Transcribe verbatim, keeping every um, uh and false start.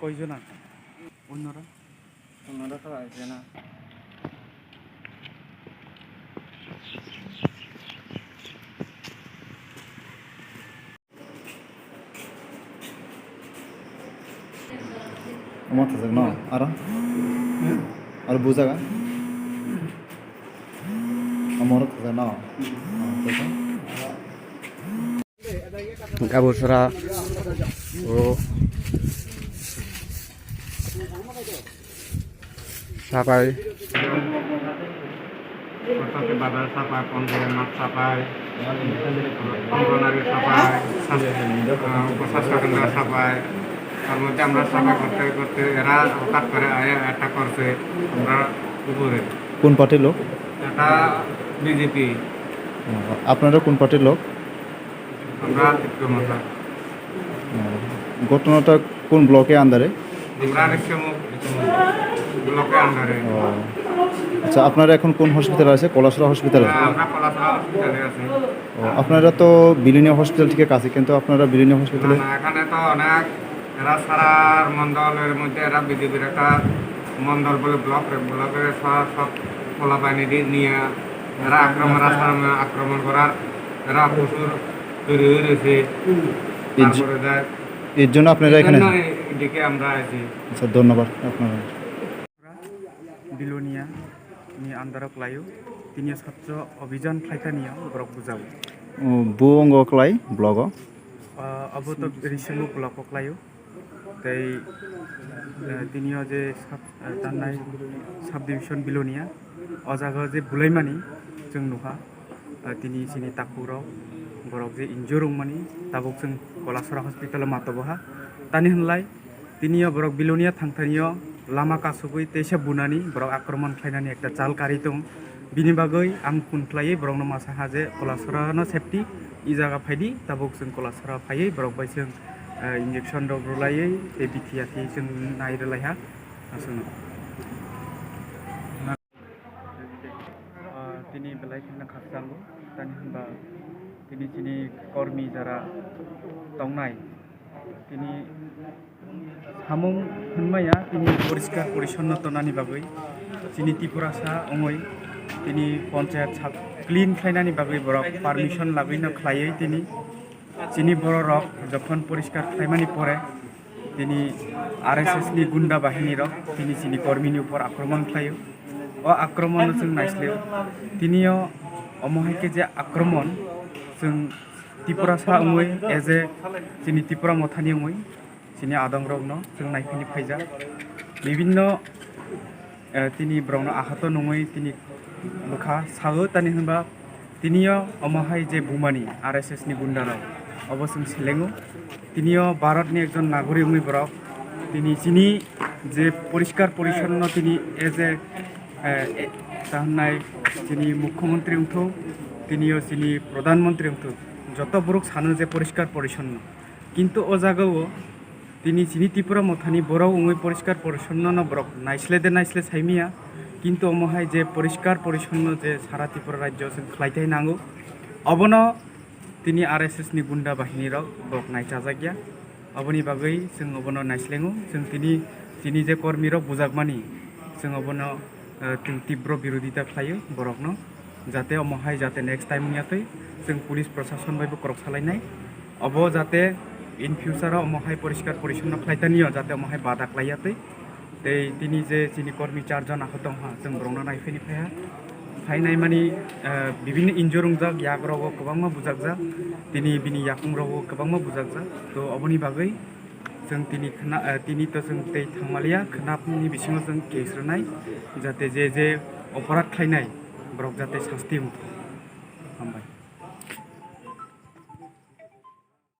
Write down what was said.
Koijon aswk? Onora? Onora to aisena. Omo thajak no? Aro? Aro bujaga? Omo oro thajak no? Gabusra, o, sapai. Kotoke bazar sapai, Ponjoi Math sapai, Pongonari sapai, sas-, ah, Upasas Kendra sapai. তার মধ্যে আমরা সাফাই করতে করতে এরা হঠাৎ করে আয়া অ্যাটাক করছে আমরা উপরে। কোন পার্টির লোক? এটা বিজেপি। ও, আপনারা কোন পার্টির লোক? আমরা তিপ্রা মথা। ও, ঘটনাটা কোন ব্লকে আন্ডারে? আমরা রিক্সামুখ ব্লকে আন্ডারে। ও, আচ্ছা, আপনারা এখন কোন হসপিটালে আছে? কলাসরা হসপিটালে? হ্যাঁ, আমরা কলাসরা হসপিটালে আছি। ও, আপনারা তো বিলোনিয়া হসপিটাল থেকে কাছে, কিন্তু আপনারা বিলোনিয়া না, হসপিটালে না, এখানে তো অনেক এরা সারা মণ্ডলের মধ্যে এরা বিজেপির একটা মণ্ডল বলে ব্লক, ব্লকের সব, সব পোলাপানি দি-, নিয়ে এরা আক্রমণ, রাস্তার মধ্যে আক্রমণ করার, এরা প্রচুর তৈরি হয়ে রয়েছে। এই যে, তারপরে যায় এর জন্য আপনারা এর এখানে জন্য এদিকে আমরা আছি। আচ্ছা, ধন্যবাদ আপনারা। Bilonia ni andaro klaio, tini swachho abhijan khlaithani borok bujao. O, bo wngkha klai blogo. Ah, abo to Riksumuk blogo klaio. Tei, eh, tini o je sub, eh, tanai subdivision Bilonia, o jaga o je bulaimani chwng nukha. Ah, tini chini takhuk rok, borok je injure wngmani, tabuk chwng Kolasora hospital o matobo ha. Tani hwnlai, tini o borok Bilonia thangthani o lama kasugwi teisa bunani, borok akromon khlainani ekta chal karwi tong. Bini bagwi ang phone khlaiwi borokno ma saha je Kolasora no safety, i jaga phaidi, tabuk chwng Kolasora phaiwi borok bai chwng, eh, injection rok rwlaiwi tei bithi yathi chwng nai rwlaiha aswkno. Ah, tini belai kheno khakchango, tani hwnba tini chini kormi jara tongnai, tini samung hwnmaya tini poriskar porisonno tonani bagwi, chini Tripurasa wngwi tini ponchayat sap clean khlainani bagwi borok permission lagwino khlaiwi tini chini bororok jokhon poriskar khlaimani pore, tini R S S ni gunda bahini rok tini chini kormi ni upor akromon khlaio. O akromon no chwng naisleo. Tini o omo hai khe je akromon chwng Tripurasa wngwi, as a chini Tipra mothani wngwi chini adong rok no chwng naiphani phaijak. Bibinno, eh, tini borokno ahato nungwi tini bwkha sao, tani hwnba tini o omo hai je bumani R S S ni gunda rok obo chwng selengo. Tini o Bharat ni ekjon nagorik wngwi borok tini chini je poriskar porisonno tini as a, eh, eh, ta hwnnai chini mukhyamantri wngthok, tini o chini pradhan mantri wngthok, joto borok sano je poriskar porisonno, kintu o jaga o tini chini Tripura mothani borok wngwi poriskar porisonno no borok naisle de naisle saimaya, kintu omo hai je poriskar porisonno je sara Tripura rajyo chwng khlai thai nango, obono tini R S S ni gunda bahini rok borok naichajakya, oboni bagwi chwng obono naislengo, chwng tini chini je kormi rok bujakmani chwng obono, eh, chwng tibro birodita khlaio borokno, jate omo hai jate next time wngya twi chwng police prosason bai bo korok salainai. Obo jate in future o omo hai poriskar porisonno khlai tani o, jate omo hai bada khlaiya twi. Tei tini je chini kormi char jona ho tongha, chwng borokno naiphini phaiha. Phainai mani, eh, bibini injure wngjak, yak rogo kwbangma bujakjak, tini bini yakung rogo kwbangma bujakjak. To oboni bagwi chwng tini khna-, eh, tini to chwng tei thangmaliya, khnapni bisingo chwng case rwnai, jate je je oporat khlainai borok jate sasti wngthok. Hambai.